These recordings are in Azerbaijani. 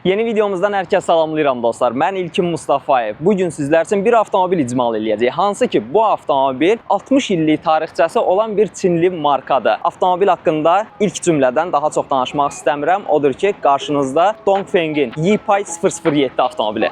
Yeni videomuzdan hər kəs salamlayıram dostlar. Mən İlkin Mustafayev. Bu gün sizlər üçün bir avtomobil icmal eləyəcəyik. Hansı ki, bu avtomobil 60 illik tarixçəsi olan bir Çinli markadır. Avtomobil haqqında ilk cümlədən daha çox danışmaq istəmirəm. Odur ki, qarşınızda Dongfeng'in Yipai 007 avtomobili.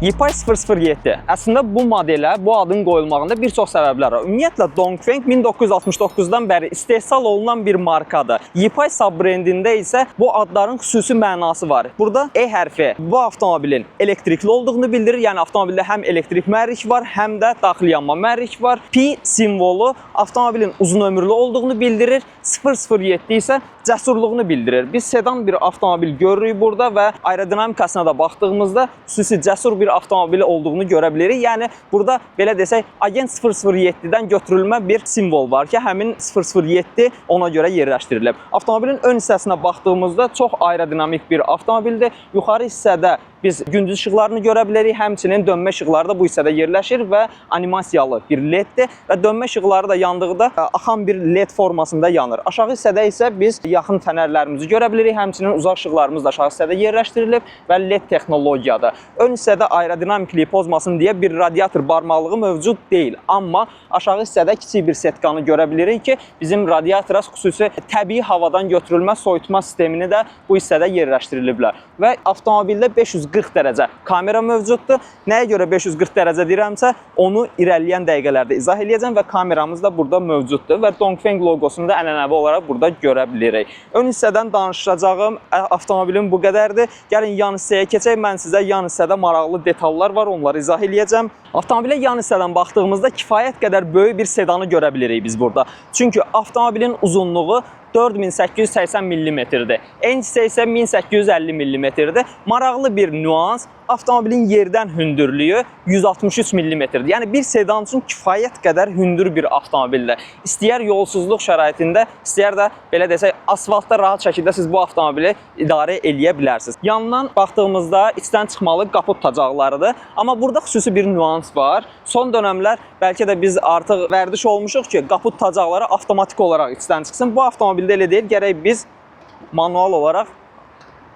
Yipai 007. Əslində bu modelə, bu adın qoyulmağında bir çox səbəblər var. Ümumiyyətlə Dongfeng 1969-dan bəri istehsal olunan bir markadır. Yipai sub-brendində isə bu adların xüsusi mənası var. Burada E hərfi bu avtomobilin elektrikli olduğunu bildirir. Yəni avtomobildə həm elektrik mühərrik var, həm də daxili yanma mühərrik var. P simvolu avtomobilin uzun ömürlü olduğunu bildirir. 007 isə cəsurluğunu bildirir. Biz sedan bir avtomobil görürük burada və aerodinamikasına da baxdığımızda xüsusi cəsur bir avtomobil olduğunu görə bilirik. Yəni burada belə desək Agent 007-dən götürülmə bir simvol var ki, həmin 007 ona görə yerləşdirilib. Avtomobilin ön hissəsinə baxdığımızda çox aerodinamik bir avtomobildir. Yuxarı hissədə biz gündüz işıqlarını görə bilərik. Həmçinin dönmə işıqları da bu hissədə yerləşir və animasiyalı bir leddir və dönmə işıqları da yandıqda axan bir led formasında yanır. Aşağı hissədə isə biz yaxın fənərlərimizi görə bilirik. Həmçinin uzaq işıqlarımız da aşağı hissədə yerləşdirilib və led texnologiyadır. Ön hissədə aerodinamikliyi pozmasın deyə bir radiator barmaqlığı mövcud deyil. Amma aşağı hissədə kiçik bir setkanı görə bilirik ki, bizim radiatora xüsusi təbii havadan götürülmə soyutma sistemini də bu hissədə yerləşdiriliblər. Və avtomobildə 540 dərəcə kamera mövcuddur. Nəyə görə 540 dərəcə deyirəmsə, onu irəliləyən dəqiqələrdə izah eləyəcəm və kameramız da burada mövcuddur və Dongfeng loqosunu da ənənəvi olaraq burada görə bilirik. Ön hissədən danışacağım avtomobilin bu qədərdir. Gəlin yan hissəyə keçək. Mən sizə yan hissədə maraqlı detallar var, onları izah eləyəcəm. Avtomobilə yan hissədən baxdığımızda kifayət qədər böyük bir sedanı görə bilirik biz burada. Çünki avtomobilin uzunluğu 4880 millimetrdir. En hissə isə 1850 millimetrdir. Maraqlı bir nüans, avtomobilin yerdən hündürlüyü 163 millimetrdir. Yəni bir sedan üçün kifayət qədər hündür bir avtomobildir. İstəyər yolsuzluq şəraitində, istəyər də belə desək asfaltda rahat şəkildə siz bu avtomobili idarə eləyə bilərsiniz. Yandan baxdığımızda içdən çıxmalı qapı tutacaqlarıdır. Amma burada xüsusi bir nüans var. Son dönəmlər bəlkə də biz artıq vərdiş olmuşuq ki, qapı tutacaqları avtomatik olaraq içdən çıxsın. Bu avtomobildə elə deyil. Gərək biz manual olaraq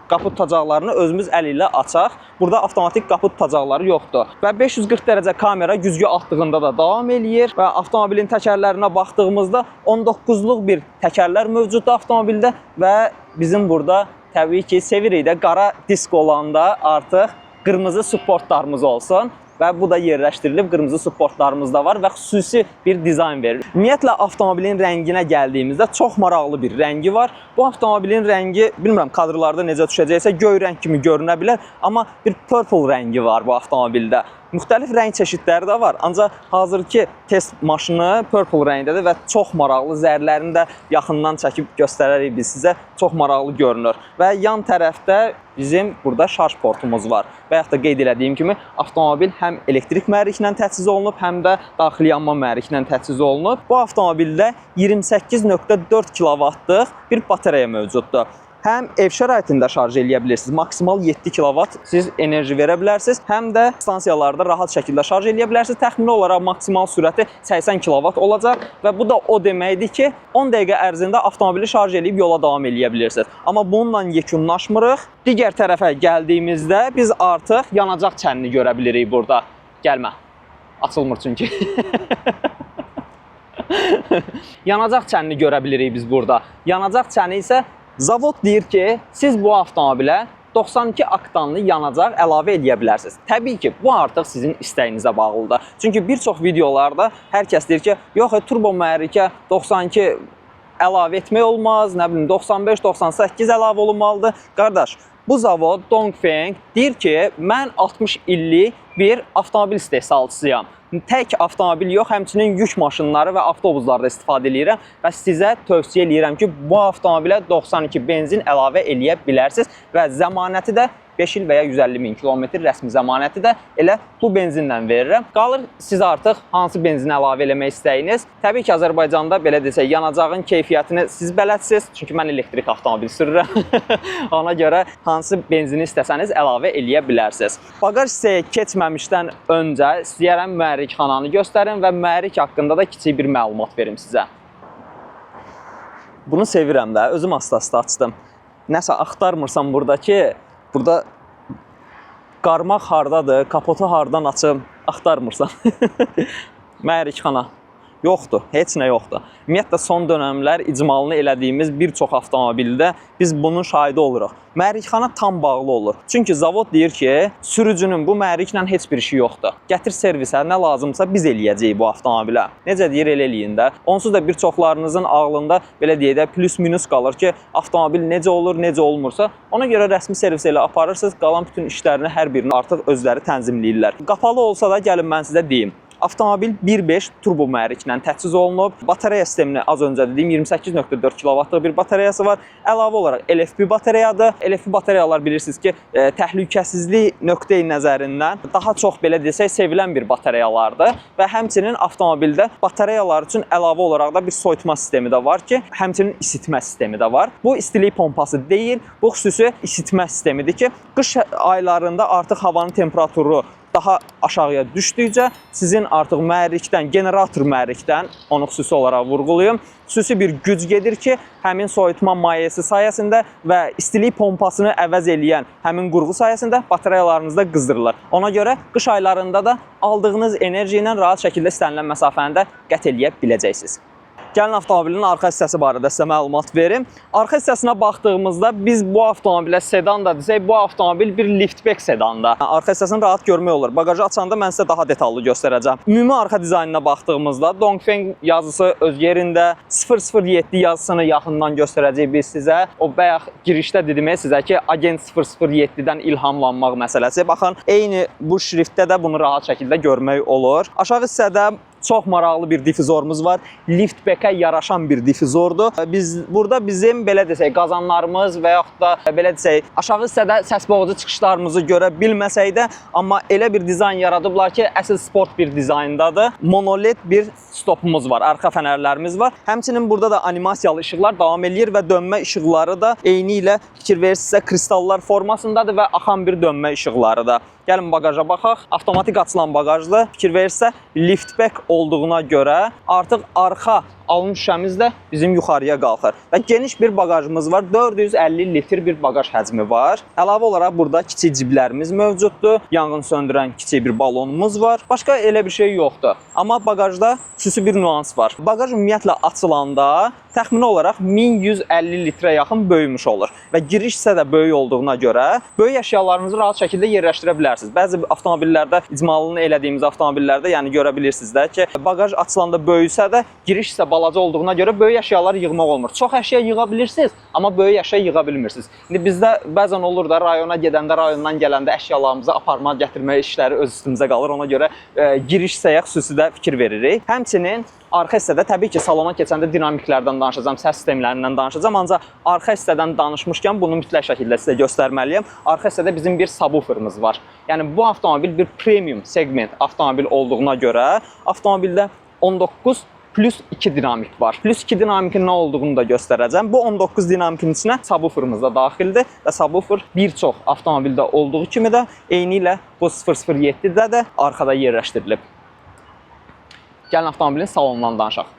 qapı tutacaqlarını özümüz əl ilə açaq. Burada avtomatik qapı tutacaqları yoxdur. Və 540 dərəcə kamera güzgü atdığında da davam eləyir və avtomobilin təkərlərinə baxdığımızda 19-luq bir təkərlər mövcuddur avtomobildə və bizim burada təbii ki, sevirik də qara disk olanda artıq qırmızı supportlarımız olsun və bu da yerləşdirilib, qırmızı supportlarımız da var və xüsusi bir dizayn verir. Ümumiyyətlə avtomobilin rənginə gəldiyimizdə çox maraqlı bir rəngi var. Bu avtomobilin rəngi, bilmirəm kadrlarda necə düşəcəksə, göy rəng kimi görünə bilər, amma bir purple rəngi var bu avtomobildə. Müxtəlif rəng çeşidləri də var. Ancaq hazırki test maşını purple rəngdədir və çox maraqlı, zərlərini də yaxından çəkib göstərərik biz sizə. Çox maraqlı görünür. Və yan tərəfdə bizim burada şarj portumuz var. Və yaxud da qeyd elədiyim kimi avtomobil həm elektrik mühərriklə təchiz olunub, həm də daxili yanma mühərriklə təchiz olunub. Bu avtomobildə 28.4 kilovatlıq bir batareya mövcuddur. Həm ev şəraitində şarj eləyə bilirsiniz, maksimal 7 kilovat siz enerji verə bilərsiniz, həm də stansiyalarda rahat şəkildə şarj eləyə bilərsiniz. Təxmini olaraq maksimal sürəti 80 kilovat olacaq və bu da o deməkdir ki, 10 dəqiqə ərzində avtomobili şarj eləyib yola davam eləyə bilirsiniz. Amma bununla yekunlaşmırıq. Digər tərəfə gəldiyimizdə biz artıq yanacaq çənini görə bilirik burada. Gəlmə. Açılmır çünki. Yanacaq çənini görə bilirik biz burada. Yanacaq çəni isə zavod deyir ki, siz bu avtomobilə 92 oktanlı yanacaq əlavə eləyə bilərsiniz. Təbii ki, bu artıq sizin istəyinizə bağlıdır. Çünki bir çox videolarda hər kəs deyir ki, yox, turbo mühərrikə 92 əlavə etmək olmaz, nə bilim 95-98 əlavə olunmalıdır. Qardaş, bu zavod Dongfeng deyir ki, mən 60 illik bir avtomobil istehsalçısıyam. Tək avtomobil yox, həmçinin yük maşınları və avtobuslarda istifadə eləyirəm və sizə tövsiyə eləyirəm ki, bu avtomobilə 92 benzin əlavə eləyə bilərsiniz və zəmanəti də 5 il və ya 150 min kilometr rəsmi zəmanəti də elə bu benzinlə verirəm. Qalır siz artıq hansı benzini əlavə eləmək istəyiniz. Təbii ki, Azərbaycanda belə desək, yanacağın keyfiyyətini siz bələdsiniz. Çünki mən elektrik avtomobil sürürəm. Ona görə hansı benzini istəsəniz əlavə eləyə bilərsiniz. Baqaj hissəyə keçməmişdən öncə istəyirəm mühərrikxananı göstərim və mühərrik haqqında da kiçik bir məlumat verim sizə. Bunu sevirəm də, özüm asta-asta açdım. Nəsə axtarmırsam burada ki, burada qarmaq hardadır, kapotu hardan açım, axtarmırsan. Mühərrikxana. Yoxdur, heç nə yoxdur. Ümumiyyətlə son dönəmlər icmalını elədiyimiz bir çox avtomobildə biz bunun şahidi oluruq. Mühərrikxana tam bağlı olur. Çünki zavod deyir ki, sürücünün bu mühərriklə heç bir işi yoxdur. Gətir servisə, nə lazımsa biz eləyəcəyik bu avtomobilə. Necə deyir elə eləyin də. Onsuz da bir çoxlarınızın ağlında belə deyək də plus minus qalır ki, avtomobil necə olur, necə olmursa, ona görə rəsmi servis elə aparırsınız, qalan bütün işlərini hər birini artıq özləri tənzimləyirlər. Qapalı olsa da gəlin mən sizə deyim. Avtomobil 1.5 turbo mühərriklə təchiz olunub. Batareya sistemini az öncə dediyim 28.4 kVt-lıq bir batareyası var. Əlavə olaraq LFP batareyadır. LFP batareyalar bilirsiniz ki, təhlükəsizlik nöqteyi nəzərindən daha çox belə desək sevilən bir batareyalardır və həmçinin avtomobildə batareyalar üçün əlavə olaraq da bir soyutma sistemi də var ki, həmçinin isitmə sistemi də var. Bu istilik pompası deyil, bu xüsusi isitmə sistemidir ki, qış aylarında artıq havanın temperaturu daha aşağıya düşdükcə sizin artıq mühərrikdən, generator mühərrikdən, onu xüsusi olaraq vurğulayım, xüsusi bir güc gedir ki, həmin soyutma mayesi sayəsində və istilik pompasını əvəz eləyən həmin qurğu sayəsində batareyalarınız da qızdırılır. Ona görə qış aylarında da aldığınız enerji ilə rahat şəkildə istənilən məsafəni də qət eləyə biləcəksiniz. Gəlin avtomobilin arxa hissəsi barədə sizə məlumat verim. Arxa hissəsinə baxdığımızda biz bu avtomobilə sedan da desək, bu avtomobil bir liftback sedandır. Arxa hissəsini rahat görmək olur. Bagajı açanda mən sizə daha detallı göstərəcəm. Ümumi arxa dizaynına baxdığımızda Dongfeng yazısı öz yerində, 007 yazısını yaxından göstərəcəyik biz sizə. O bayaq girişdə dedim sizə ki, Agent 007-dən ilhamlanmaq məsələsi. Baxın, eyni bu şriftdə də bunu rahat şəkildə görmək olur. Aşağı hissədə çox maraqlı bir difizorumuz var. Liftback-ə yaraşan bir difizordur. Biz burada bizim belə desək qazanlarımız və yaxud da belə desək aşağı hissədə səs boğucu çıxışlarımızı görə bilməsək də, amma elə bir dizayn yaradıblar ki, əsl sport bir dizayndadır. Monolit bir stopumuz var, arxa fənərlərimiz var. Həmçinin burada da animasiyalı işıqlar davam eləyir və dönmə işıqları da eyni ilə fikir verirsinizsə kristallar formasındadır və axan bir dönmə işıqları da. Gəlin baqaja baxaq. Avtomatik açılan baqajdır. Fikir verirsə liftback olduğuna görə artıq arxa alın şüşəmiz də bizim yuxarıya qalxır. Və geniş bir baqajımız var. 450 litr bir baqaj həcmi var. Əlavə olaraq burada kiçik ciblərimiz mövcuddur. Yanğın söndürən kiçik bir balonumuz var. Başqa elə bir şey yoxdur. Amma baqajda xüsusi bir nüans var. Baqaj ümumiyyətlə açılanda təxmini olaraq 1150 litrə yaxın böyümüş olur və giriş hissə də böyük olduğuna görə böyük əşyalarınızı rahat şəkildə yerləşdirə bilərsiniz. Bəzi avtomobillərdə, icmalını elədiyimiz avtomobillərdə, yəni görə bilirsiniz də ki, baqaj açılanda böyüsə də giriş hissə balaca olduğuna görə böyük əşyalar yığmaq olmur. Çox əşya yığa bilirsiniz, amma böyük əşya yığa bilmirsiniz. İndi bizdə bəzən olur da rayona gedəndə, rayondan gələndə əşyalarımızı aparmaq, gətirmək işləri öz üstümüzə qalır. Ona görə giriş hissəyə xüsusi də fikir veririk. Həmçinin arxa hissədə təbii ki, salona keçəndə dinamiklərdən danışacağam, səs sistemlərindən danışacağam, ancaq arxa hissədən danışmışkən bunu mütləq şəkildə sizə göstərməliyəm. Arxa hissədə bizim bir subwooferımız var. Yəni bu avtomobil bir premium segment avtomobil olduğuna görə avtomobildə 19 plus 2 dinamik var. Plus 2 dinamikin nə olduğunu da göstərəcəm. Bu 19 dinamikin içinə subwooferımız da daxildir və subwoofer bir çox avtomobildə olduğu kimi də eyni ilə bu 007-də də arxada yerləşdirilib. Gəlin avtomobilin salonundan danışaq.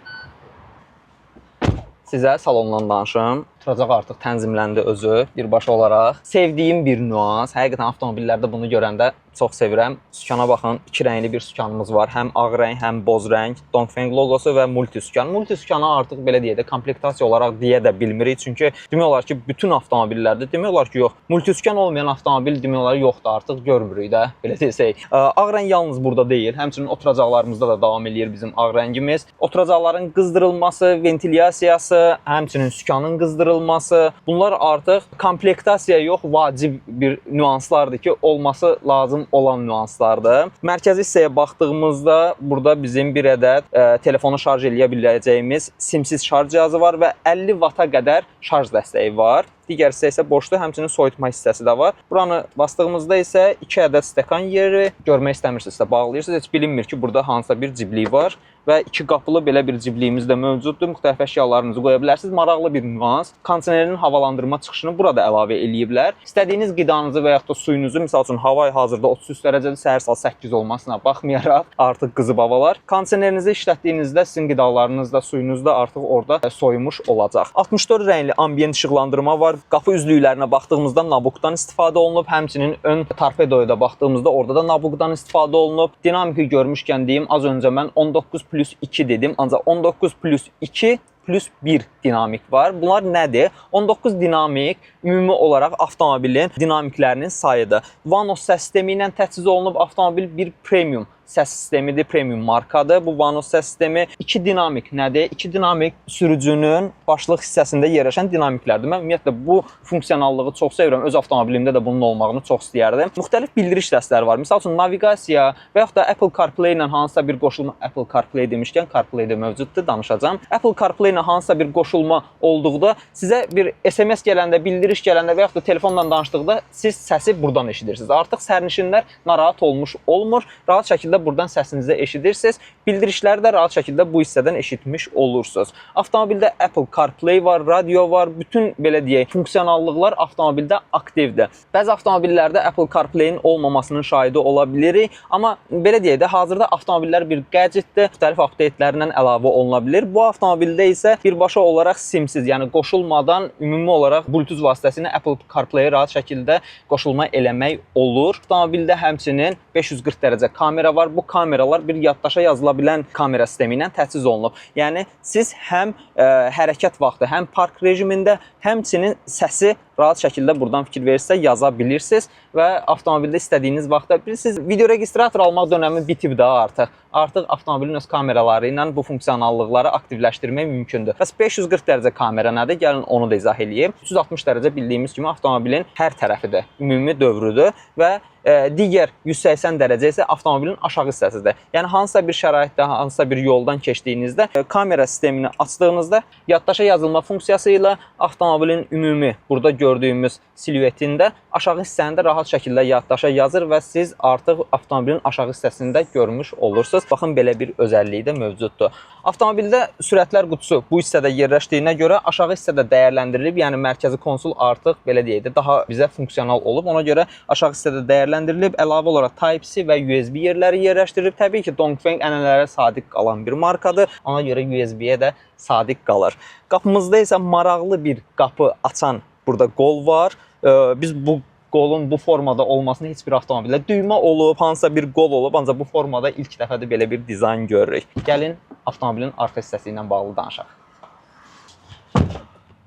Sizə salondan danışım. Oturacaq artıq tənzimləndi özü birbaşa olaraq. Sevdiyim bir nüans, həqiqətən avtomobillərdə bunu görəndə çox sevirəm. Sükana baxın, iki rəngli bir sükanımız var. Həm ağ rəng, həm boz rəng. Dongfeng loqosu və multi sükan. Multi sükana artıq belə deyək də komplektasiya olaraq deyə də bilmirik. Çünki demək olar ki, bütün avtomobillərdə demək olar ki, yox. Multi sükan olmayan avtomobil demək olar yoxdur artıq, görmürük də, belə desək. Ağ rəng yalnız burada deyil, həmçinin oturacaqlarımızda da davam eləyir bizim ağ rəngimiz. Oturacaqların qızdırılması, ventilyasiyası, həmçinin sükanın qızdırılması, bunlar artıq komplektasiya yox, vacib bir nüanslardır ki, olması lazım olan nüanslardır. Mərkəzi hissəyə baxdığımızda burada bizim bir ədəd telefonu şarj eləyə biləcəyimiz simsiz şarj cihazı var və 50 vata qədər şarj dəstəyi var. Digər hissə isə boşdur. Həmçinin soyutma hissəsi də var. Buranı bastığımızda isə 2 ədəd stəkan yeri, görmək istəmirsinizsə bağlayırsınız. Heç bilinmir ki, burada hansısa bir ciblik var və iki qapılı belə bir cibliyimiz də mövcuddur. Müxtəlif əşyalarınızı qoya bilərsiniz. Maraqlı bir nüans. Kondisionerin havalandırma çıxışını burada əlavə eləyiblər. İstədiyiniz qidanızı və yaxud da suyunuzu, misal üçün hava hazırda 33 dərəcədir, səhər saat 8 olmasına baxmayaraq artıq qızıb havalar. Kondisionerinizi işlətdiyinizdə sizin qidalarınız da, suyunuz da artıq orada soyumuş olacaq. 64 rəngli ambient işıqlandırma var. Qapı üzlüklərinə baxdığımızda nabukdan istifadə olunub. Həmçinin ön torpedoya da baxdığımızda orada da nabukdan istifadə olunub. Dinamiki görmüşkən deyim, az öncə mən 19 plus 2 dedim. Ancaq 19 plus 2 plus 1 dinamik var. Bunlar nədir? 19 dinamik ümumi olaraq avtomobilin dinamiklərinin sayıdır. Vanos səs sistemi ilə təchiz olunub. Avtomobil bir premium səs sistemidir, premium markadır. Bu Vanos səs sistemi. 2 dinamik nədir? 2 dinamik sürücünün başlıq hissəsində yerləşən dinamiklərdir. Mən ümumiyyətlə bu funksionallığı çox sevirəm. Öz avtomobilimdə də bunun olmağını çox istəyərdim. Müxtəlif bildiriş səsləri var. Misal üçün naviqasiya və yaxud da Apple CarPlay ilə hansısa bir qoşulma, Apple CarPlay demişkən CarPlay də mövcuddur, danışacağam. Apple CarPlay ilə hansısa bir qoşulma olduqda sizə bir SMS gələndə, bildiriş gələndə və yaxud da telefonla danışdıqda siz səsi buradan eşidirsiniz. Artıq sərnişinlər narahat olmuş olmur. Rahat şəkildə buradan səsinizi eşidirsiniz. Bildirişləri də rahat şəkildə bu hissədən eşitmiş olursunuz. Avtomobildə Apple CarPlay var, radio var, bütün belə deyək, funksionallıqlar avtomobildə aktivdir. Bəzi avtomobillərdə Apple CarPlay-in olmamasının şahidi ola bilirik, amma belə deyək də, hazırda avtomobillər bir gadgetdir, müxtəlif update-lərlə əlavə oluna bilər. Bu avtomobildə isə birbaşa olaraq simsiz, yəni qoşulmadan ümumi olaraq Bluetooth vasitəsilə Apple CarPlay-ə rahat şəkildə qoşulma eləmək olur. Avtomobildə həmçinin 540 dərəcə kamera var. Bu kameralar bir yaddaşa yazıla bilən kamera sistemi ilə təchiz olunub. Yəni siz həm hərəkət vaxtı, həm park rejimində, həmçinin səsi rahat şəkildə buradan fikir verirsə yaza bilirsiniz və avtomobildə istədiyiniz vaxtda, bilirsiniz, video registrator almaq dönəmi bitib də artıq. Artıq avtomobilin öz kameraları ilə bu funksionallıqları aktivləşdirmək mümkündür. Bəs 540 dərəcə kamera nədir? Gəlin onu da izah eləyim. 360 dərəcə bildiyimiz kimi avtomobilin hər tərəfidir, ümumi dövrüdür və digər 180 dərəcə isə avtomobilin aşağı hissəsidir. Yəni hansısa bir şəraitdə, hansısa bir yoldan keçdiyinizdə kamera sistemini açdığınızda yaddaşa yazılma funksiyası ilə avtomobilin ümumi burada gördüyümüz siluetində aşağı hissəni də rahat şəkildə yaddaşa yazır və siz artıq avtomobilin aşağı hissəsində görmüş olursunuz. Baxın, belə bir özəlliyi də mövcuddur. Avtomobildə sürətlər qutusu bu hissədə yerləşdiyinə görə aşağı hissədə dəyərləndirilib, yəni mərkəzi konsol artıq belə deyək də daha bizə funksional olub. Ona görə aşağı hissədə dəyərləndirilib. Əlavə olaraq Type-C və USB yerləri yerləşdirilib. Təbii ki, Dongfeng ənənələrə sadiq qalan bir markadır. Ona görə USB-yə də sadiq qalır. Qapımızda isə maraqlı bir qapı açan burada qol var. Biz bu qolun bu formada olmasını heç bir avtomobildə, düymə olub, hansısa bir qol olub, ancaq bu formada ilk dəfədir belə bir dizayn görürük. Gəlin avtomobilin arxa hissəsi ilə bağlı danışaq.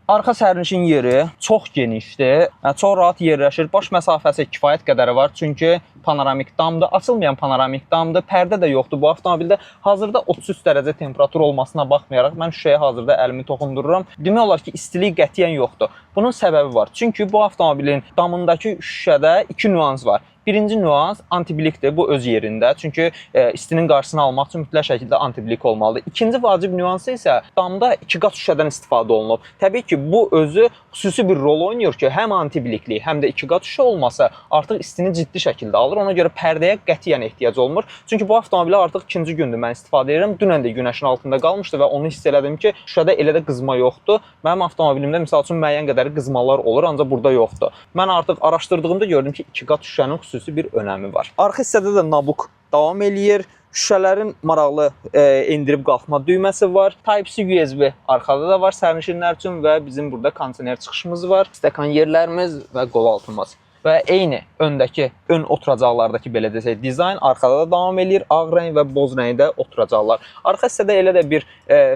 Arxa sərnişin yeri çox genişdir, çox rahat yerləşir. Baş məsafəsi kifayət qədəri var, çünki panoramik damdır, açılmayan panoramik damdır, pərdə də yoxdur bu avtomobildə. Hazırda 33 dərəcə temperatur olmasına baxmayaraq mən şüşəyə hazırda əlimi toxundururam. Demək olar ki, istilik qətiyyən yoxdur. Bunun səbəbi var. Çünki bu avtomobilin damındakı şüşədə iki nüans var. Birinci nüans antiblikdir, bu öz yerində. Çünki istinin qarşısını almaq üçün mütləq şəkildə antiblik olmalıdır. İkinci vacib nüansı isə damda iki qat şüşədən istifadə olunub. Təbii ki, bu özü xüsusi bir rol oynayır ki, həm antiblikli, həm də iki qat şüşə olması artıq istini ciddi şəkildə alır. Ona görə pərdəyə qətiyyən ehtiyac olmur. Çünki bu avtomobili artıq ikinci gündür mən istifadə edirəm. Dünən də günəşin altında qalmışdı və onu hiss elədim ki, şüşədə elə də qızma yoxdur. Mənim avtomobilimdə misal üçün müəyyən qədər qızmalar olur, ancaq burada yoxdur. Mən artıq araşdırdığımda gördüm ki, iki qat şüşənin xüsusi bir önəmi var. Arxa hissədə də nabuk davam eləyir. Şüşələrin maraqlı endirib qalxma düyməsi var. Type-C USB arxada da var sərnişinlər üçün və bizim burada kondisioner çıxışımız var. Stəkan yerlərimiz və qol altımız. Və eyni öndəki, ön oturacaqlardakı belə desək dizayn arxada da davam eləyir. Ağ rəng və boz rəngdə oturacaqlar. Arxa hissədə elə də bir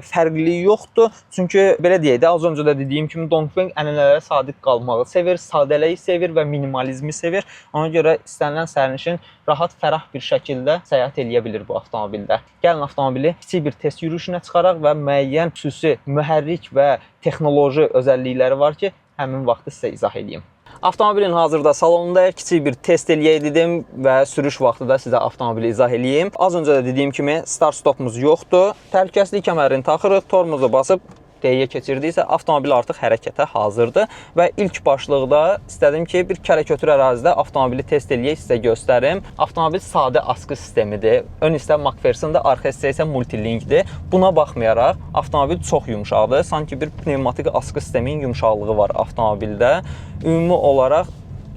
fərqlilik yoxdur. Çünki belə deyək də, az öncə də dediyim kimi Dongfeng ənənələrə sadiq qalmağı sevir, sadəliyi sevir və minimalizmi sevir. Ona görə istənilən sərnişin rahat, fərah bir şəkildə səyahət eləyə bilir bu avtomobildə. Gəlin avtomobili kiçik bir test yürüyüşünə çıxaraq və müəyyən xüsusi mühərrik və texnoloji özəllikləri var ki, həmin vaxtı sizə izah edeyim. Avtomobilin hazırda salonundayıq. Kiçik bir test eləyək dedim və sürüş vaxtı da sizə avtomobili izah eləyim. Az öncə də dediyim kimi start stopumuz yoxdur. Təhlükəsizlik kəmərini taxırıq, tormozu basıb D-yə keçirdiksə avtomobil artıq hərəkətə hazırdır və ilk başlıqda istədim ki, bir kələkötür ərazidə avtomobili test eləyək, sizə göstərim. Avtomobil sadə asqı sistemidir. Ön hissə McPherson'dır, arxa hissə isə Multilinkdir. Buna baxmayaraq avtomobil çox yumşaqdır. Sanki bir pnevmatik asqı sisteminin yumşaqlığı var avtomobildə. Ümumi olaraq,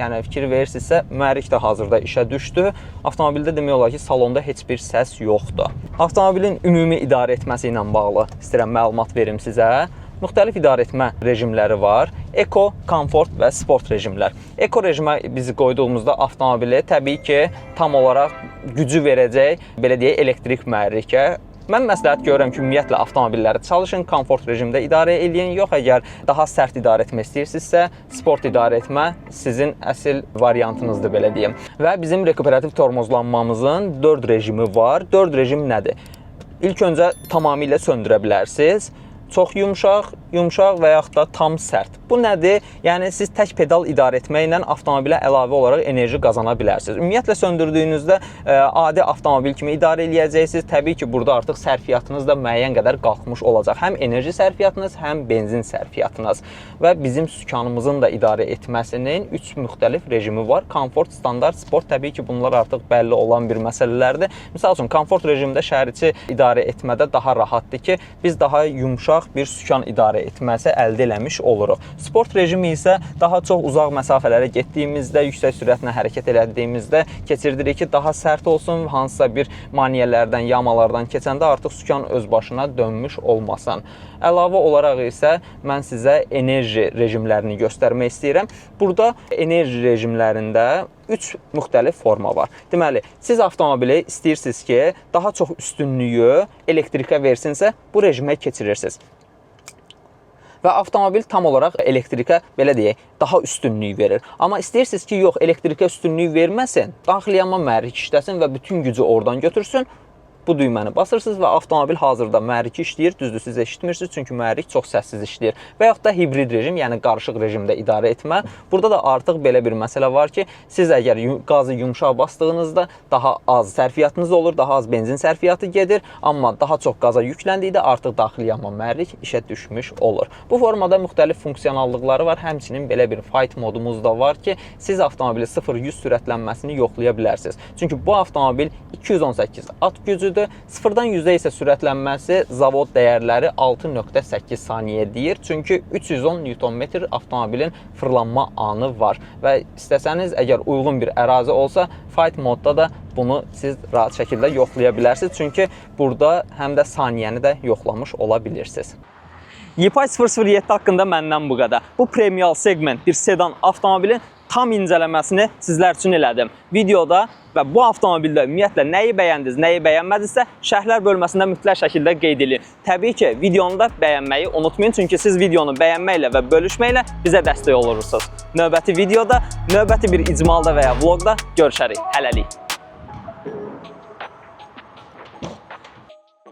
yəni fikir verirsinizsə, mühərrik də hazırda işə düşdü. Avtomobildə demək olar ki, salonda heç bir səs yoxdur. Avtomobilin ümumi idarə etməsi ilə bağlı istəyirəm məlumat verim sizə. Müxtəlif idarə etmə rejimləri var. Eko, komfort və sport rejimlər. Eko rejimə bizi qoyduğumuzda avtomobili təbii ki, tam olaraq gücü verəcək, belə deyək, elektrik mühərrikə. Mən məsləhət görürəm ki, ümumiyyətlə avtomobilləri çalışın, komfort rejimdə idarə eləyin. Yox, əgər daha sərt idarə etmək istəyirsinizsə, sport idarə etmə sizin əsl variantınızdır, belə deyim. Və bizim rekuperativ tormozlanmamızın 4 rejimi var. 4 rejim nədir? İlk öncə tamamilə söndürə bilərsiniz. Çox yumşaq, yumşaq və yaxud da tam sərt. Bu nədir? Yəni siz tək pedal idarə etməklə avtomobilə əlavə olaraq enerji qazana bilərsiniz. Ümumiyyətlə söndürdüyünüzdə adi avtomobil kimi idarə eləyəcəksiniz. Təbii ki, burada artıq sərfiyyatınız da müəyyən qədər qalxmış olacaq. Həm enerji sərfiyyatınız, həm benzin sərfiyyatınız. Və bizim sükanımızın da idarə etməsinin 3 müxtəlif rejimi var. Komfort, standart, sport. Təbii ki, bunlar artıq bəlli olan bir məsələlərdir. Misal üçün, komfort rejimində şəhəriçi idarə etmədə daha rahatdır ki, biz daha yumşaq bir sükan idarə etməsi əldə eləmiş oluruq. Sport rejimi isə daha çox uzaq məsafələrə getdiyimizdə, yüksək sürətlə hərəkət elədiyimizdə keçirdirik ki, daha sərt olsun, hansısa bir maneələrdən, yamalardan keçəndə artıq sükan öz başına dönmüş olmasın. Əlavə olaraq isə mən sizə enerji rejimlərini göstərmək istəyirəm. Burada enerji rejimlərində 3 müxtəlif forma var. Deməli, siz avtomobili istəyirsiniz ki, daha çox üstünlüyü elektrikə versinsə, bu rejimə keçirirsiniz. Və avtomobil tam olaraq elektrikə, belə deyək, daha üstünlük verir. Amma istəyirsiniz ki, yox, elektrikə üstünlük verməsin, daxili yanma mühərrik işləsin və bütün gücü oradan götürsün. Bu düyməni basırsınız və avtomobil hazırda mühərrik işləyir. Düzdür, siz eşitmirsiniz, çünki mühərrik çox səssiz işləyir. Və yaxud da hibrid rejim, yəni qarışıq rejimdə idarə etmə. Burada da artıq belə bir məsələ var ki, siz əgər qazı yumşaq bastığınızda daha az sərfiyyatınız olur, daha az benzin sərfiyyatı gedir, amma daha çox qaza yükləndikdə artıq daxili yanma mühərrik işə düşmüş olur. Bu formada müxtəlif funksionallıqları var. Həmçinin belə bir fight modumuz da var ki, siz avtomobili 0-100 sürətlənməsini yoxlaya bilərsiniz. Çünki bu avtomobil 218 at gücüdür. 0-dan 100-ə isə sürətlənməsi zavod dəyərləri 6.8 saniyə deyir. Çünki 310 Nm avtomobilin fırlanma anı var və istəsəniz, əgər uyğun bir ərazi olsa, fight modda da bunu siz rahat şəkildə yoxlaya bilərsiniz. Çünki burada həm də saniyəni də yoxlamış ola bilirsiniz. Yipay 007 haqqında məndən bu qədər. Bu premium segment bir sedan avtomobilin tam incələməsini sizlər üçün elədim. Videoda və bu avtomobildə ümumiyyətlə nəyi bəyəndiniz, nəyi bəyənmədinizsə, şərhlər bölməsində mütləq şəkildə qeyd edin. Təbii ki, videonu da bəyənməyi unutmayın, çünki siz videonu bəyənməklə və bölüşməklə bizə dəstək olursunuz. Növbəti videoda, növbəti bir icmalda və ya vloqda görüşərik. Hələlik.